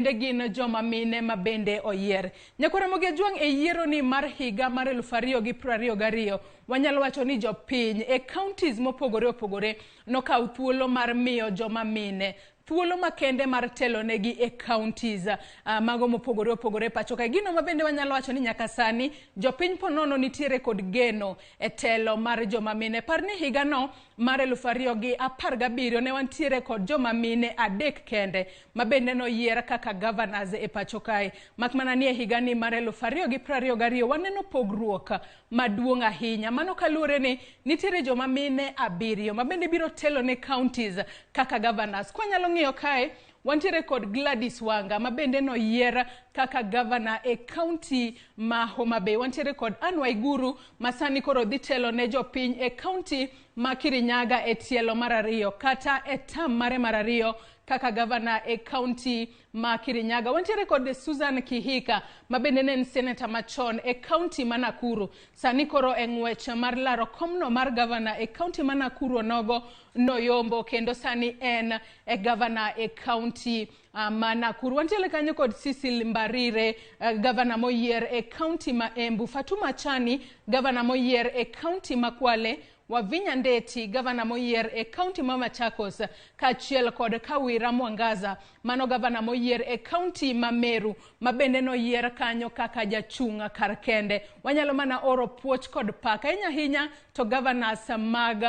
Bende gin joma mine ma bende oyier. Nyakwar Ramogi Ajwang' e yiero ni mar higa mar 2022, wanyalo wacho ni jopiny e counties mopogore opogore nokawo thuolo mar miyo joma mine thuolo makende mar telonegi e counties mago mopogore opogore pacho kae. Gino ma bende wanyalo wacho ni nyaka sani jopiny ponono nitiere kod geno e telo mar joma mine. Par ni higano mar 2017 ne wantiere kod joma mine adek kende ma bende noyier kaka governors e pacho kae. Mak mana ni e higani mar 2022 waneno pogruok maduong' ahinya. Mano kaluwore ni nitiere joma mine abiriyo ma bende biro telo ne counties kaka governors. Kwanyalo ng'iyo kae, wantiere kod Gladys Wanga ma bende noyier kaka governor e county ma Homa Bay. Wantiere kod Anne Waiguru ma sani koro dhi telo ne jopiny e county ma Kirinyaga e tielo mar ariyo kata e term mare mar ariyo kaka gavana e kaunti ma Kirinyaga. Wantiere kod Susan Kihika ma bende ne en seneta machon e kaunti ma Nakuru. Sani koro e ng'wech mar laro komno mar gavana e kaunti ma Nakuru onogo noyombo kendo sani en e gavana e kaunti ma Nakuru. Wantiere kanyo kod Cecil Mbarire, gavana moyier e kaunti ma Embu. Fatuma Chani, gavana moyier e kaunti ma Kwale. Wavinya Ndeti, gavana moyier e kaunti ma Machakos, kaachiel kod Kawira Mwangaza, mano gavana moyier e kaunti ma Meru, ma bende noyier kanyo kaka jachung' kar kende. Wanyalo mana oro puoch kod pak ahinya ahinya to governors mag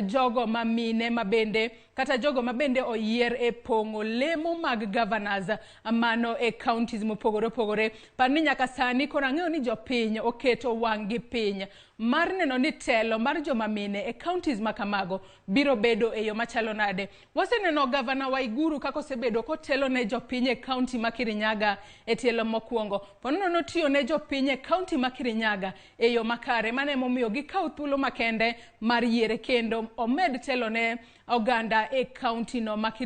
jogo ma mine ma bende kata jogo ma bende oyier e pong'o lemo mag governors mano e counties mopogore opogore. Par ni nyaka sani koro ang'eyo ni jopiny oketo wang' gi piny mar neno ni telo mar joma mine e counties ma kamago biro bedo e yo machalo nade. Waseneno Gavana Waiguru kaka osebedo kotelo ne jopiny e county ma Kirinyaga e tielo mokwongo. Ponono notiyo ne jopiny e county ma Kirinyaga e yo makare. Mano emomiyo gikawo thuolo makende mar yiere kendo omed telo ne oganda e county no ma Kirinyaga.